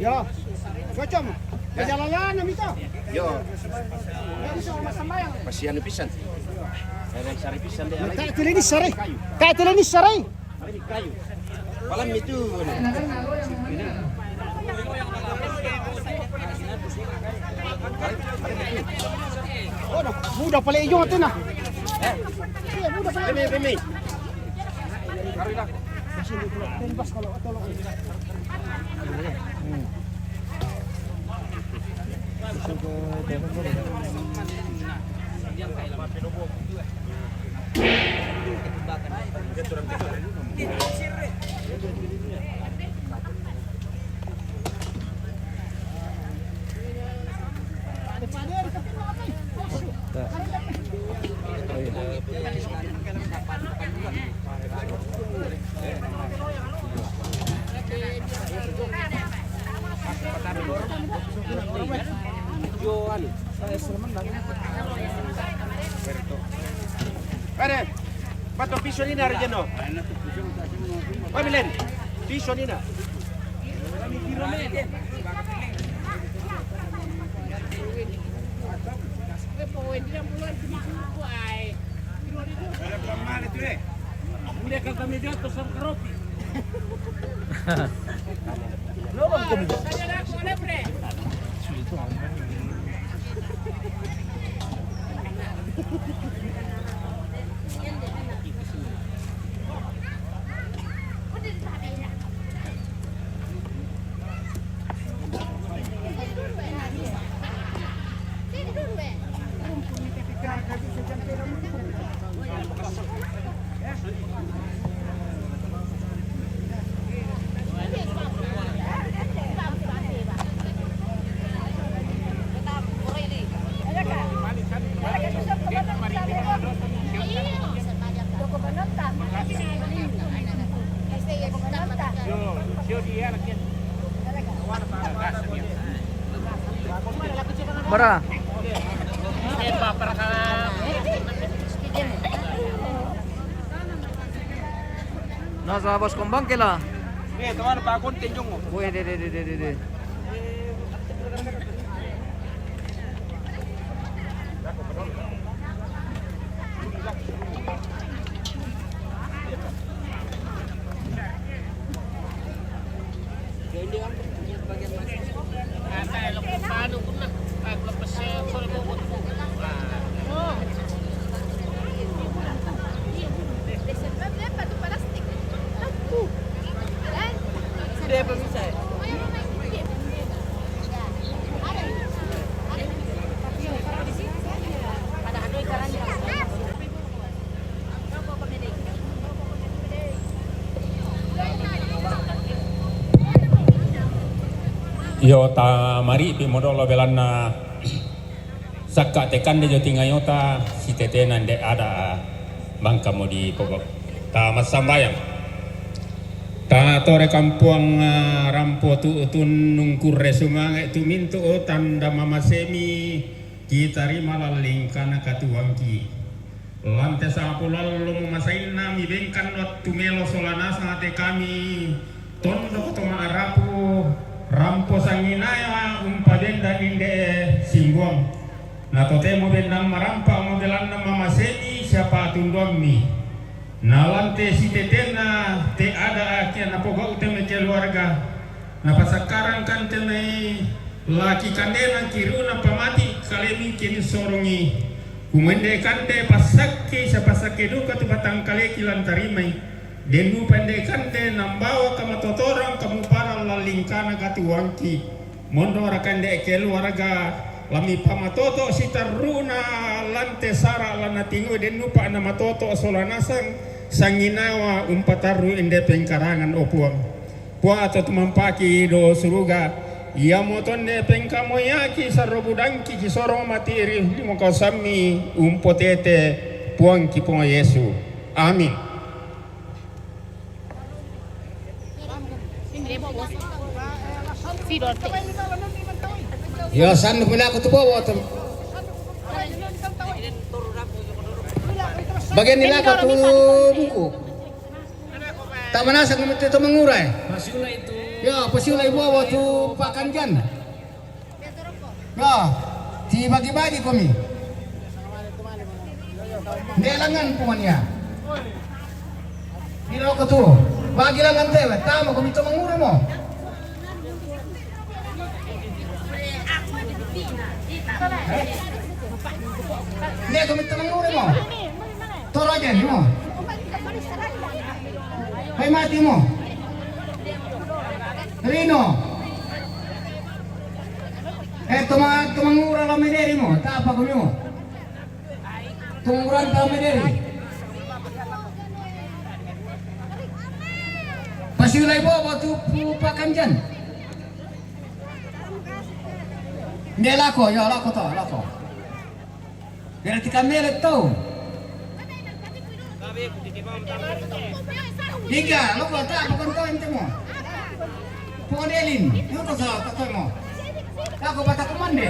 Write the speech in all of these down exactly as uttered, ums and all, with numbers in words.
Yo, cocok mo. Jalan-jalan na mito. Yo. Masih anu pisan. Sari pisan de. Kae tele ni sari. Kae tele ni sari. Kayu. Palan mitu. Oh, dah. Muda pale ijo tena. Iya, muda pale. Peme, peme. Taruh dah. Sini, tolong. Ade, bato piso ni na rejeno. Pamilen, piso ni na. Bara. Nasa bos kombang kela. Eh, teman bakun tinjung. Wih, de, de, de, de, de, de. Iyo, tamari'pi modolo belanna sakka' te kande jo tingayota, sitetena nde ada' bangkamo dipogau'. Ta massambayang. Tatore kampuang, ah, rampo tu'tun nungkurre sumange' tu mintu', o tanda mamasemi, kitarima lallingkana katuoangki. Lante sapu lallo mumasainna mibengkan wattu melo sola nasang ate kami tondok to ma'rapu rampo sanginaya umpabenda inde simbuang. Na totemo bendang marampa modelanna mamaseni sia patunduammi. Na lante sitetenna te ada' akia napogau' te mai keluarga. Napasakkarang kante mai laki kandena kiru'na pamati kalemi kini sorongi. Kumende kande passakke sia passakke duka tu batang kaleki lantarimai. Den upende kande nambawa kamatotorang kamuparan lallingkana katuoangki. Mondora kande keluarga lami pamatoto sitarru'na lante sara' lana tingo den upa' namatoto sola nasang sanginawa umpatarru inde pengkarangan, o Puang. Puang atau tumampaki do suruga, iamoto nde pengkamoyaki sarro budangki kisorong mati ri limongkau sammi umpotete Puangki Puang Yesu. Amin. Iyo, sannu pinako tu bobo tem. Bagian nilako tu buku. Tak manasa kami tu mengurai. Masih itu. Yo, pasiulai bobo tu pakanjan. Yo, ti bagi-bagi komi. Nde langan pumania. Ilo ko tu. Bagi langan tewe, tama komi to manguru mo. Nde komi to manguru mo. Toro aja ni mo. Hai mati mo. Rino. Eh, toma, toma ngura la mederi mo. Tapa ko mo. Toma ngura ta mederi. Pasiulai bobo tu pu pakanjan. Nde lako, yo lako to, lako. Berarti kamele tau. Iga, loko ta bukan tau ente mo. Pondelin, loko sa ta tau mo. Lako bata kumande.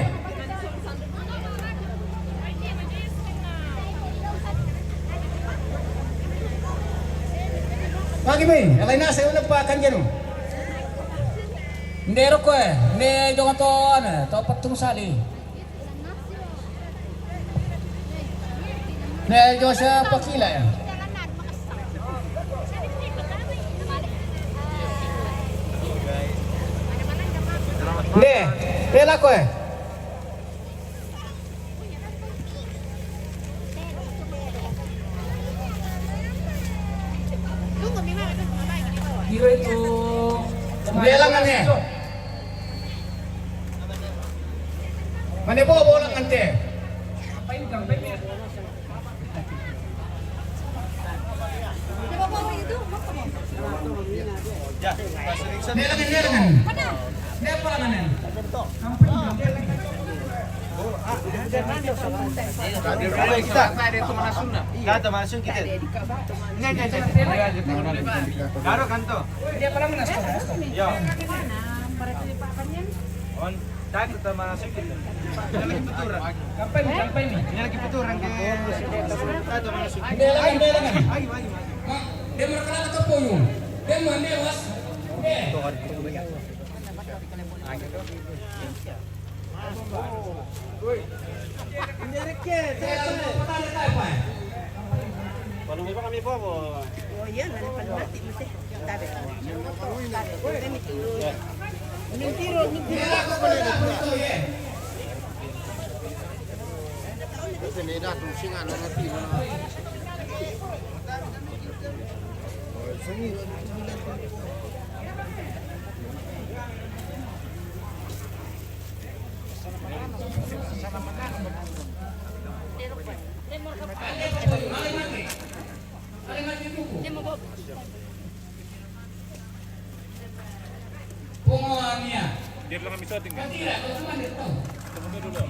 Bagi me, alai nasa una pakanjanu. Nde roko e, nde jonga to ana, to patung sali. Ne, Joshua pakila ya. Ne, ne lako e. Kira itu. Ne langan e. Mane bobo langan te. Kata masuk kita. Nya, nya, nya. Baru kan to. Ya. On. Tadi sama Sukit. Ini lagi peturang. Ini lagi peturang ke. Tadi sama Sukit. Lagi, lagi, lagi. Dia mereka kata puyung. Dia mana, Mas? Palu mi pa kami po po. Oh, iya, nani palu mati, mati. Tabe. Tabe. Mentiro, mentiro. Ese me da tu singa no mati, no. Dia bilang kami syuting kan? Tunggu dulu.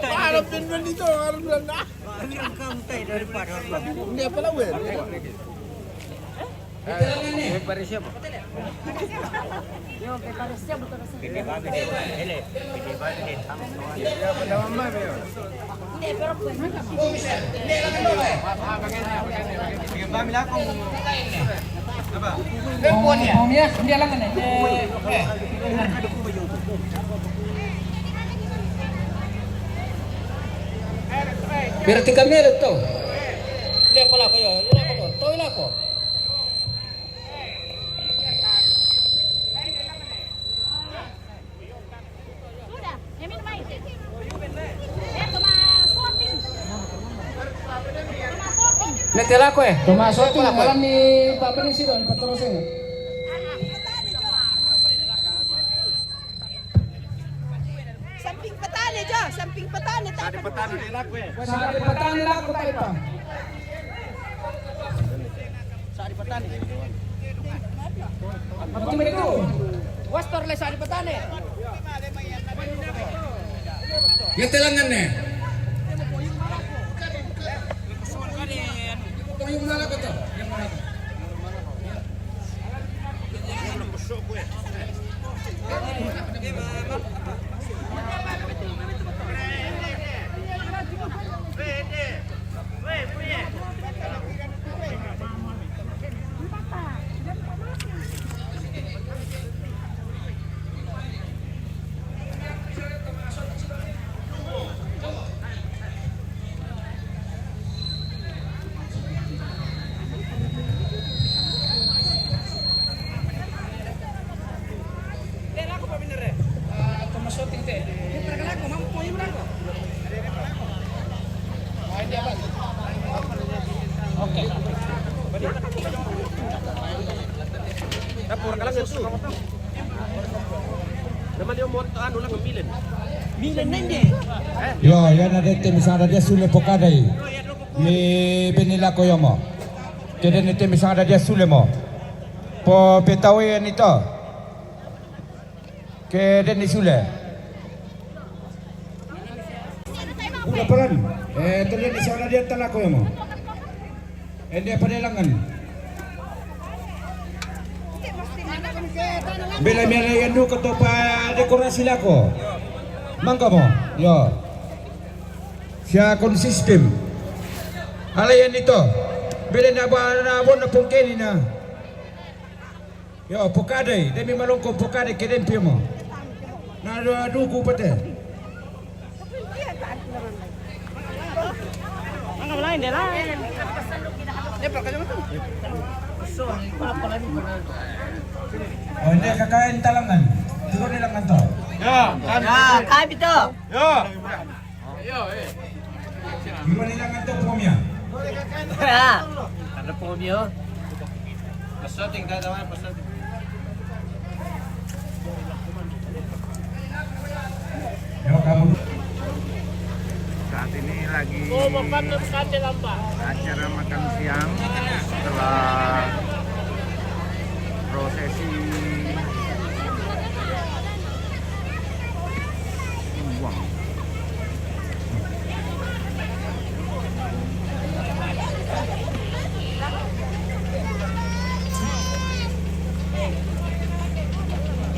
Harap din ganito, harap lang na. Kami ang kamtay daripada. Hindi pala, well. Pepe Babi din. Ele, Pepe Babi din. Pepe Babi lako. Apa? Berarti kami ada to. Dia pala ko yo, lako to, to lako. Mete lako e. Toma shooting, alam ni Papa ni Sidon, patrosin. Samping petani, Jo. Samping petani, tak petani. Sari petani lako, taipa. Sari petani. Apa tu? Wastor le sari petani. Ya, telangan ne. Puyung mana kata? Yang mana? Yo, yana dete mi sanga dia sule pokadai. Mi beni lako yomo. Kede ni te mi sanga dia sule mo. Po petawe ni to. Kede ni sule. Ula palan. Eh, tele ni sanga dia talako yomo. Ende pada langan. Bela miala yanu ketopa dekorasi lako. Mangga mo. Yo. Sia konsistem. Ala yan ito. Bela na ba na bon na pungkeni na. Yo, pokadai. Demi malongko pokadai kedem pimo. Na do duku pete. Oh, ini kakain talangan. Turun di langan to. Ya, kan. Ya, kami to. Ya. Turun di langan to, pomia. Ya. Ada pomia. Pesoting, tak tahu pesoting. Saat ini lagi acara makan siang setelah prosesi buang.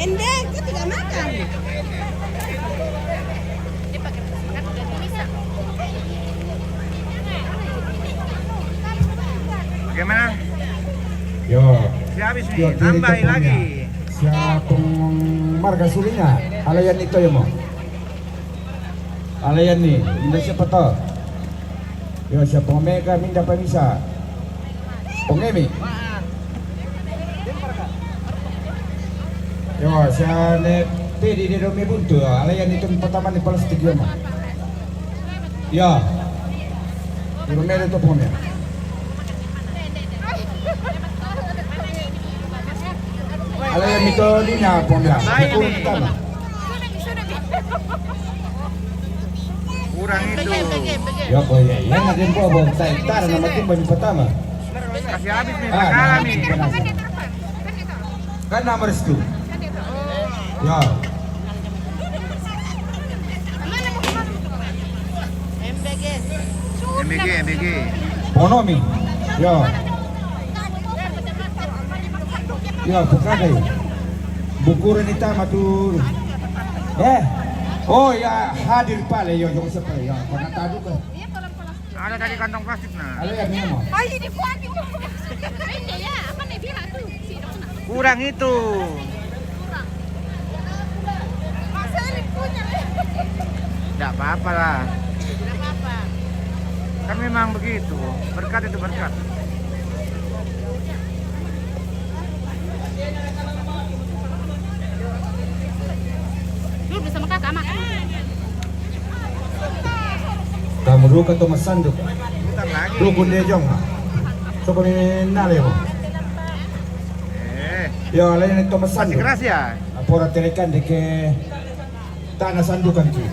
Ende, kau tidak makan. Bagaimana? Yo. Sia habis ni, yo, tambahi lagi. Sia pung marga sulinga, ala yan ni toyo mo. Ala yan ni, inda sia pato. Yo, sia pung mega minda pamisa. Pung emi. Yo, sia ne pedi de do mi buntu. Ala yan ni tu pertama ni plastik yo mo. Yo. Di rumah itu pun ya. Ala yan ni to dinya pun ya. Kurang itu. Ya, boy, ya, ya, na din po, boy, sa iktara na matumba ni patama. Kasi habis ni, ah, na, na, na. Kan na maris tu. Ya. M B G, M B G. Ponomi. Ya. Ya, pokadai. Bukure ni tama tu. Eh. Oh, ya, hadir pale, yo, yo, siapa, ya, pernah tadu ke? Ada tadi kantong plastik, nah. Ada yang minum. Oh, ini buat itu. Ini ya, apa nih bilang tuh? Kurang itu. Tidak apa-apa lah. Kan memang begitu. Berkat itu berkat. Dulu bersama kakak, Mak. Kamu dulu ke Thomas Sanduk. Dukun dia jong. Coba ni nale mo. Eh. Ya, lain itu Thomas Sanduk. Gracia. Apora terekan de ke tanah sandukan ki.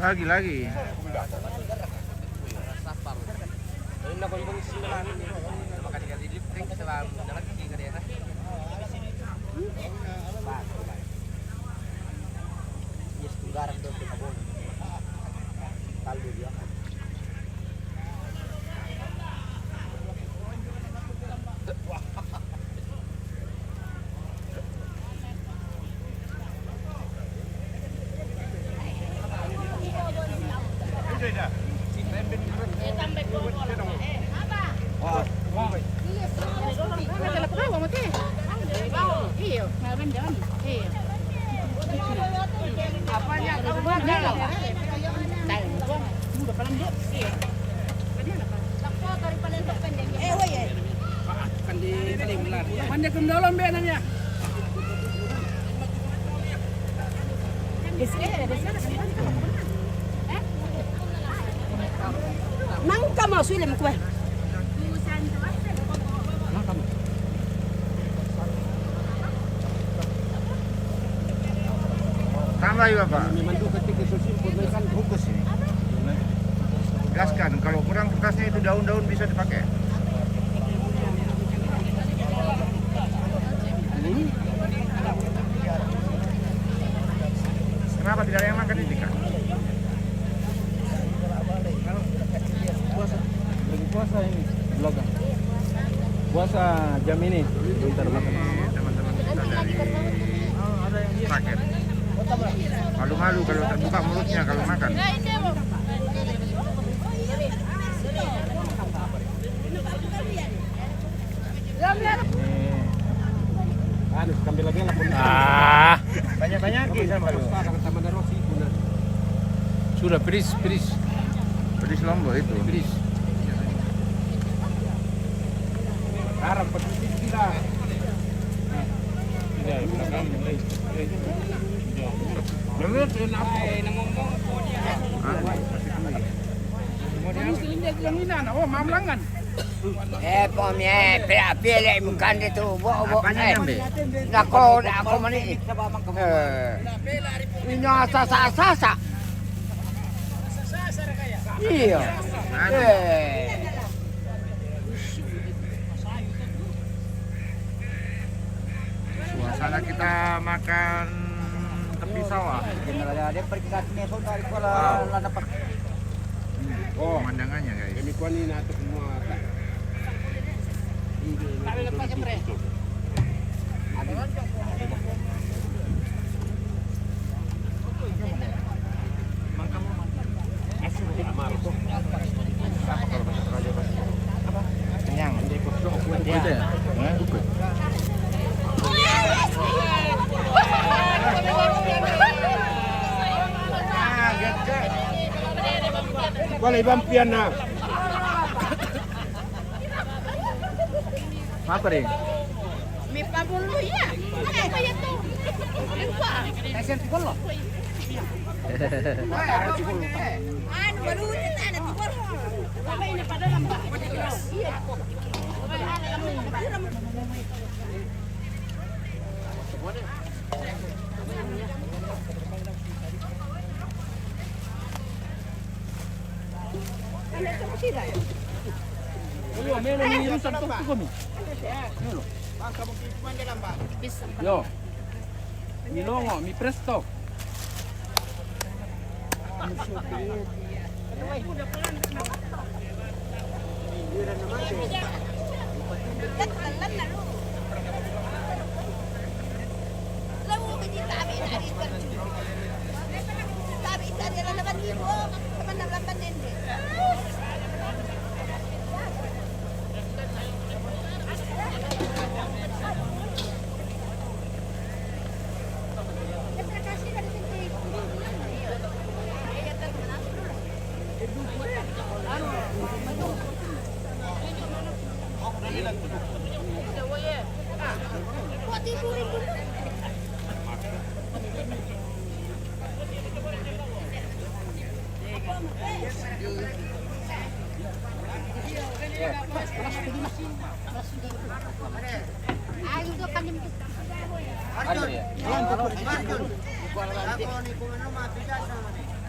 Bagi lagi. Iya, iya. Nang kamu sudah mau kue? Tambah juga, Pak. Gaskan, kalau kurang kertasnya itu daun-daun bisa dipakai. Kenapa tidak ada yang makan ini, Kak? Puasa. Lagi puasa ini, belakang. Puasa jam ini. Bentar, makan. Ini teman-teman kita dari paket. Malu-malu kalau terbuka mulutnya kalau makan. Anu, kambela-bela pun. Ah. Banyak-banyak. Sudah, peris, peris. Peris Lombok itu. Peris. Haram, peris kita. Iya, belakang. Belum, enak. Anu, kasih dulu ya. Muslim dia bilang ini, anak, oh, mamlangan. Eh, pom, eh, pela pele bukan itu, bo, bo, eh. Apanya yang be? Nako, nako mani. Eh. Ini asa, asa, asa, asa. Iya. Eh. Suasana kita makan tepi sawah. Dia pergi ke sini, saudara, kalau dapat. Oh, pemandangannya, guys. Demikian ini nanti semua. Kenyang. Iya. Hah? Wala ibang piyan na. Apa rin? May pabulo ya. Ano ba yan to? Ano ba? Kasi ang tikol, oh. Ano, malutin na, ano, tikol. Sabay na pala ng bakit. Ayo, melo ni Rusa to ko mi. Melo. Yo. Mi longo, mi presto.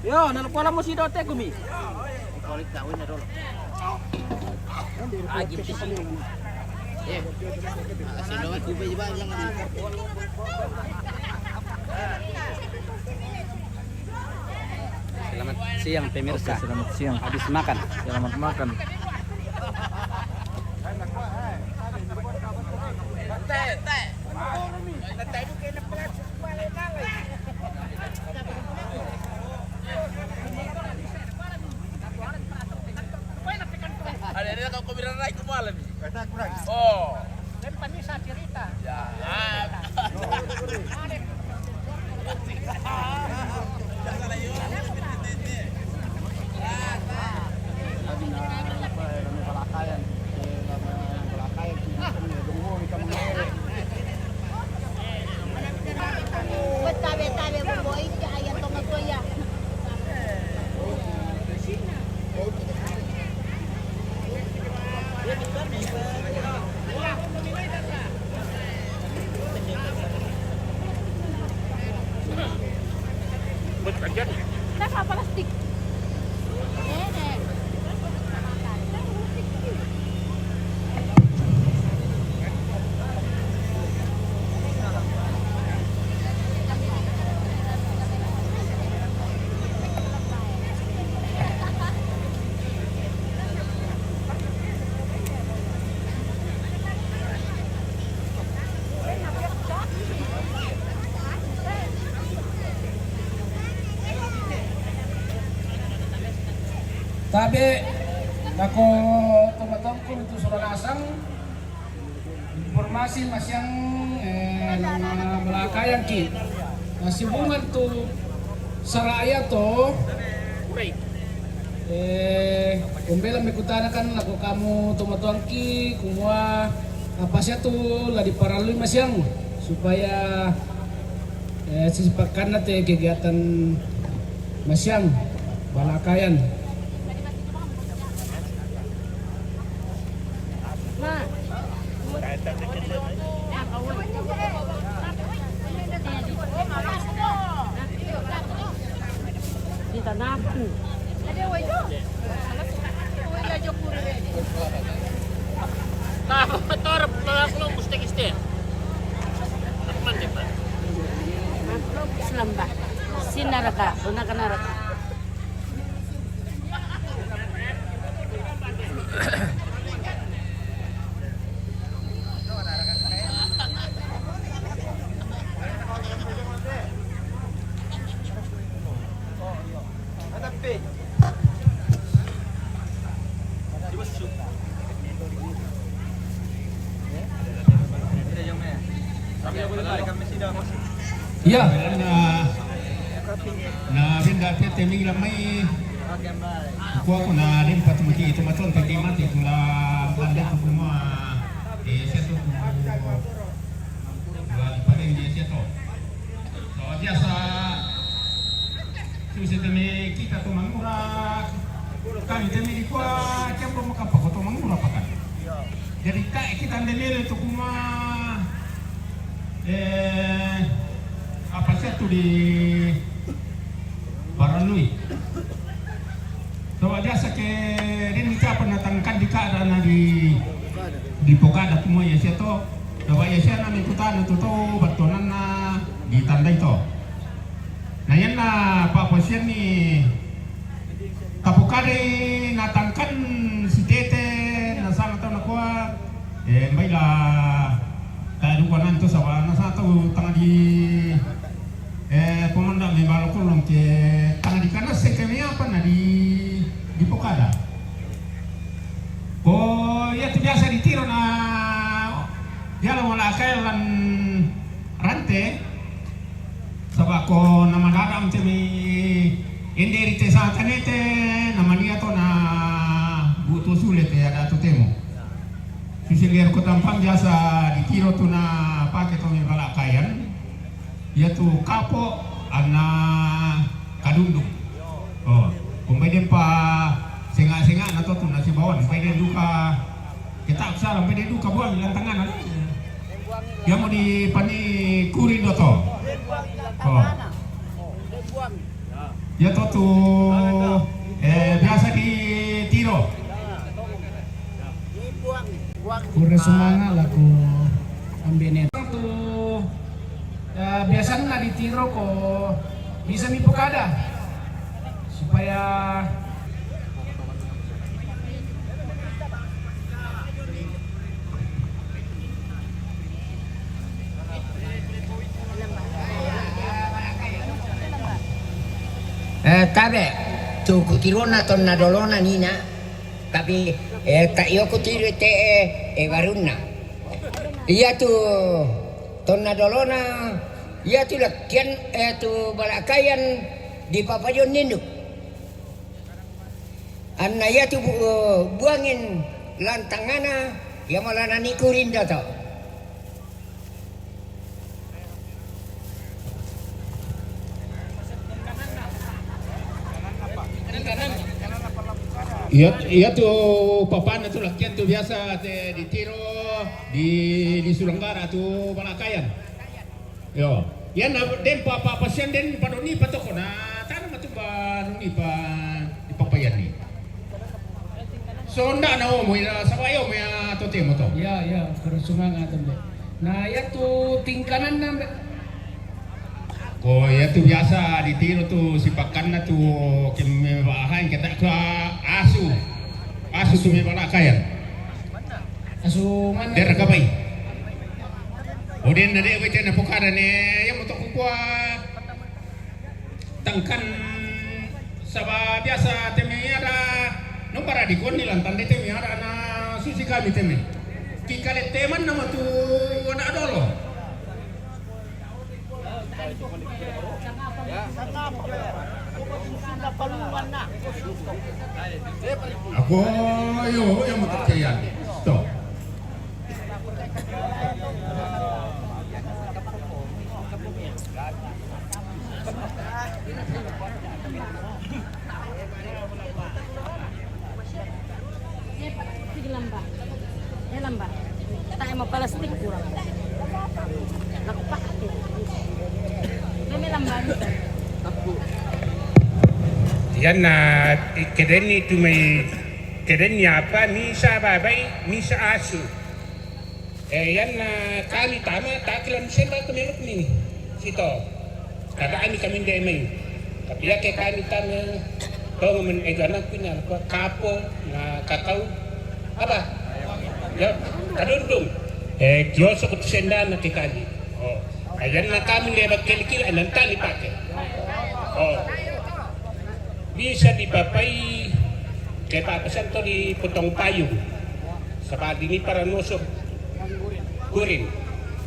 Yo, nalo kuala mo si dote kumi. Selamat siang, pemirsa. Oke, selamat siang. Habis makan. Selamat makan. Ada, ada kau, kau bilang naik ke malam ni. Oh. Tabe, nako tomatuangku ntu sola nasang, informasi masiang, eh, na balakayangki. Na sihubungan tu sara' iato, eh, umbela mekutanakan lako kamu tomatuangki, kumua apa sia tu la diparallui masiang supaya, eh, sisipakkanna te kegiatan masiang balakayan. Di tanahku. Tahu betul, kalau aku lo mustik isti. Teman deh, Pak. Selamba. Sinaraka, gunakan naraka. Iya, na, na benda pete mila mai. Kuaku na limpa tu mati itu maton tadi mati tu la benda tu semua. Eh, saya tu. Dua paling dia saya tu. So, biasa. Susi temi kita tu mangura. Kami temi di kua, siapa maka pakoto mangura pakan. Jadi, ka kita ndelele tu kuma, eh, apa sia tu di Baranui. Tawa jasa ke rini capa na tangkadi kada na di, di pokada tu mo ia sia to. Tawa ia sia na mikutana tu to, batonanna di tandai to. Na ianna pa'posianni tapokadai na tangkan si tete na sanga tau nakoa, eh, Baiklah, tak ada kanan tu sawa na satu tanga di, eh, pemanda mi balo kolong ke tanga di kanan se kami apa na di, di pokada. Ko ya tu biasa di tiro na dia la wala kailan rante. Saba ko na madadam te mi enderi te sa tanete na mania to na buto sule te ada to temo. Susi liar ko tampang biasa di tiro tu na pake to mi bala kayan. Ya tu kapo ana kadundung. Oh, kumbai dempa senga-senga na to tu na si bawan. Kumbai den duka kita sala kumbai den duka buang ilang tangan. Ya mau di pani kurin do to. Oh. Ya to tu, eh, biasa di tiro. Kure sumanga laku ambene. Tu, eh, biasa na di tiro ko bisa mi pokada supaya Eh, tabe, tu kutirona tonna dolona nina, tapi, eh, ta iyo kutiro te, eh, eh, barunna. Iya tu tonna dolona, iya tu lakkian, eh, tu balakayan di papajon nindu. Anna iya tu bu-, buangin lantangana, iya malanani kurinda to. Iya, iya tu papana tu lakian tu biasa te di tiro di, di Sulanggara tu balakayan. Yo, iya na den pa, pa, pasian den padoni patoko na tana matu ba nuni pa di papayan ni. So nda na omo ina sawa yo me a to temo to. Iya, iya, kuro sumanga tembe. Na iya tu tingkanan na mbe. Ko iya tu biasa di tiro tu sipakanna tu keme bahan kita tu asu. Asu tu me balakayan. Asu mana? Dera kapai. Odin na de wete na pokada ne ya moto kukua. Tangkan saba biasa teme ada no para di koni lantande teme ada na susi kami teme. Kikale teman nama tu ada dolo. Ako yo yo moto keyan. To. Sige lang ba? Yan lang ba? Tayo mo plastic kurang. Naku pa. Dami lang ba? Yan na, kedenni tu mai, kedenni apa, misa babai, misa asu. Eh, yan na kami tama, takilan semba tu meluk ni. Sito. Kada ami kami ndai mai. Tapi ya ke kami tama, tong men ega na kuina ko kapo, na kakau. Apa? Ya, kadundung. Eh, kioso ko senda na ke kami. Oh. Ayan na kami le bakil kila nan tali pake. Oh. Bisa dipapai ke papasan to di potong payung. Saba dini para nosok kurin.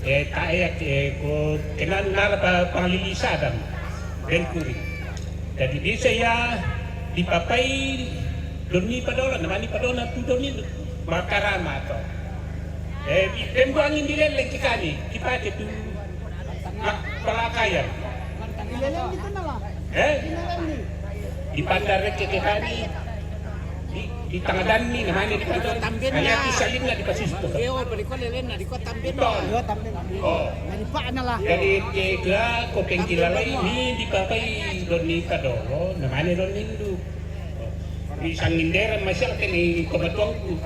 Eh, ta, eh, eh, ko kenan nala pa panglilisadan. Ben kurin. Jadi bisa ya dipapai doni padola, namani padola tu doni makarama to. Eh, di, ben buangin di leleng kikani, kipake tu. Mak-, palakayan. Eh? Di Pandar Reke ke tadi. Di, di Tangadanni, namanya di Pandar. Hanya di Salimna di Pasisto. Iyo, beli ko lelena, di ko tambenna. Betul. Iyo, tambenna. Oh. Jadi, ke, ke, ko pengkilalai ini dipapai doni padolo, namanya doni indu. Di sangindera masyarakat ni kematuanku.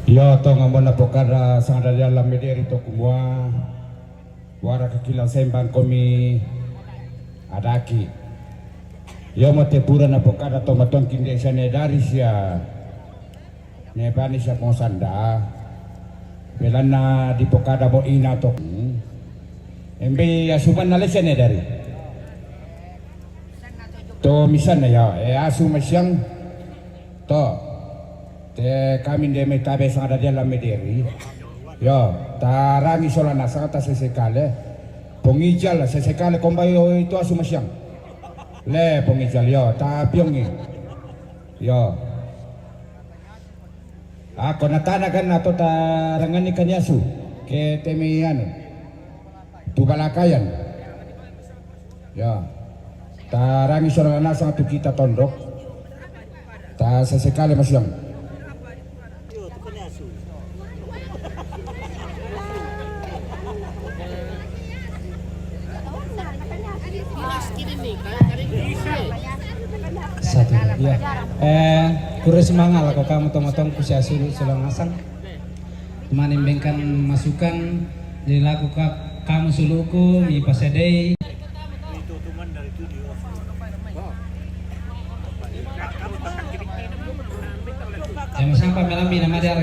Iyo, to ngambona pokara sangada dalam mederi to kumua. Wara kakila sembang komi adaki. Iyo mo te pura na pokada to matongkin de sene dari sia. Ne bani sia kong sanda. Belanna di pokada mo ina to. Embe asu manna le sene dari. To misanna ya, e asu masiang. To. Te kami nde mai tabe sanga dadiala mederi. Yo, tarangi sola nasang ta sesekale. Pongijal sesekale kombai o itu asu masiang. Le pongijal yo, tapiongi. Yo. Ako natana kan atau tarangani kan yasu. Ke temi anu. Tu balakayan. Ya. Tarangi sola nasang tu kita tondok. Ta sesekale masiang. Satu. Ya. Eh, kure sumanga lako kamu tongotongku sia sulu sola nasang. Mani memberikan masukan, jadi lako ka-, kamu suluku mi pasedei. Yang sampai malam ini nama dia.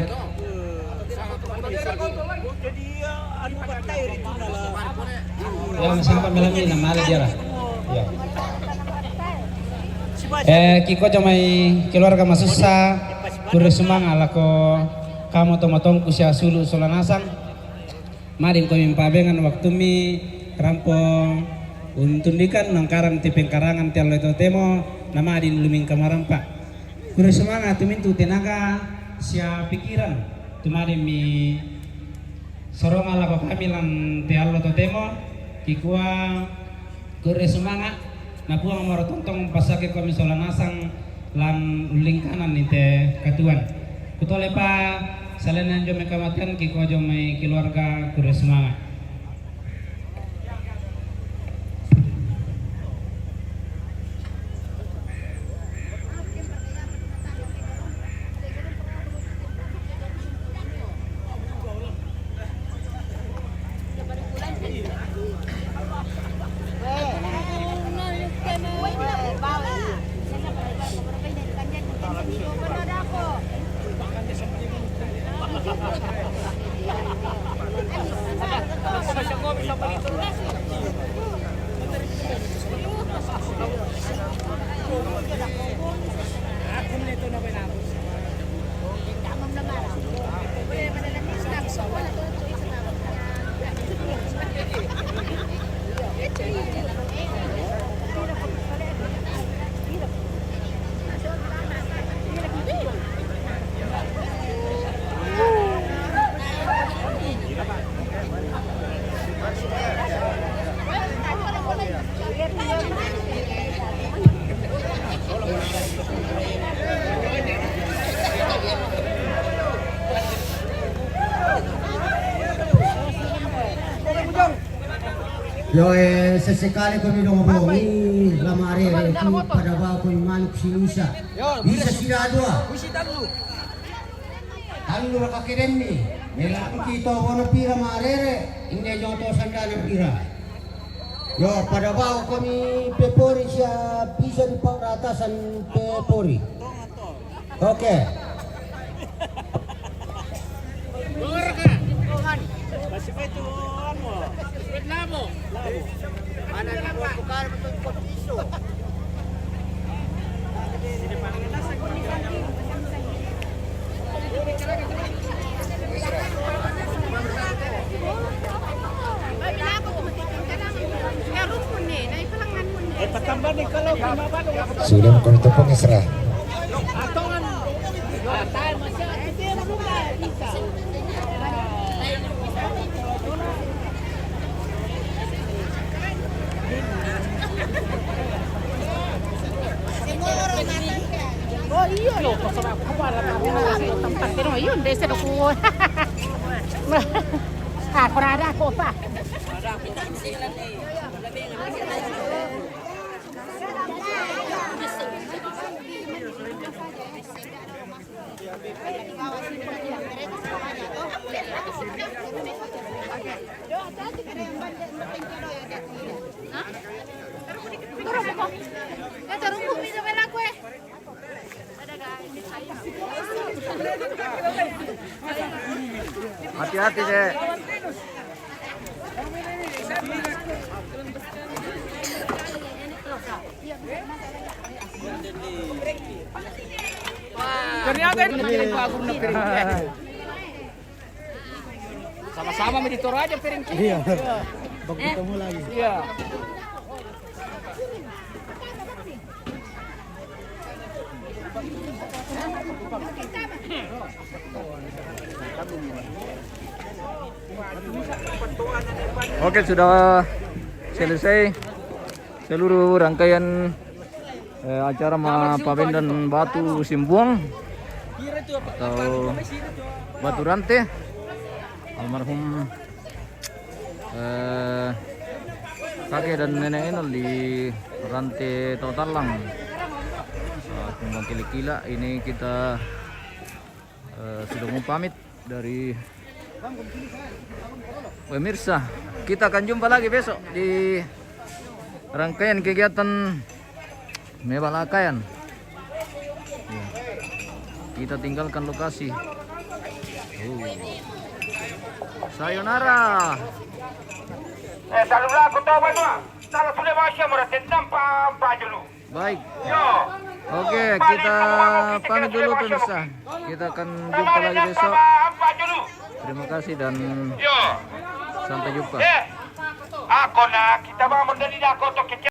Yang sampai malam ini nama dia. Ya. Eh, kiko jamai keluarga masusa, kure sumanga lako kamu tongotongku sia sulu sola nasang. Mari komi mpabengan waktumi rampo untundikan nangkarang ti pengkarangan ti allo totemo, na mari lumingka marampa. Kure sumanga tumintu tenaga sia pikiran, tu mari mi soronga lako kami lan ti allo totemo, kikua Kure sumanga, na Puang moro tontong pasake komi sola nasang lan ullingkanan ni te katuoan. Kutolepa salenan jo mai kamatian kiko jo mai keluarga kure sumanga. Yo, eh, sesekali komi donga bongi, lama arere tu pada bawa komi manuk si Nusa. Bisa sida dua. Tallu raka kedenni, melaku ki to bono pira marere, inde jo to sandana pira. Yo, pada bawa komi pepori sia bisa di peratasan pepori. Oke. Masih itu anu. Mana di bukan betul kok isu. Sudah mengkono tepung Isra. Oh, iyo, iyo, terserah aku, ada tahu, tempat kene, iyo, ndese do ku. Ah, kurang ada kopa. Hati-hati, Dek. Ternyata ini jadi bagus negeri. Sama-sama meditor aja piring kita. Iya. Baku ketemu lagi. Iya. Oke, sudah selesai seluruh rangkaian eh, acara ma pabendan batu simbuang atau batu rante almarhum eh, kakek dan nenek Enol di Rante Totalang. Nah, Kumbang Kilikila ini kita eh, sudah mau pamit dari pemirsa. Kita akan jumpa lagi besok di rangkaian kegiatan Mebala Kayan. Ya. Kita tinggalkan lokasi. Oh. Sayonara. Eh, taruhlah aku tahu banua. Kalau sudah masih merasa nampak, nampak dulu. Baik. Yo. Oke, kita pamit dulu pemirsa. Kita akan jumpa lagi besok. Terima kasih dan sampai jumpa. Eh, ako na kita bangun dari dako to keke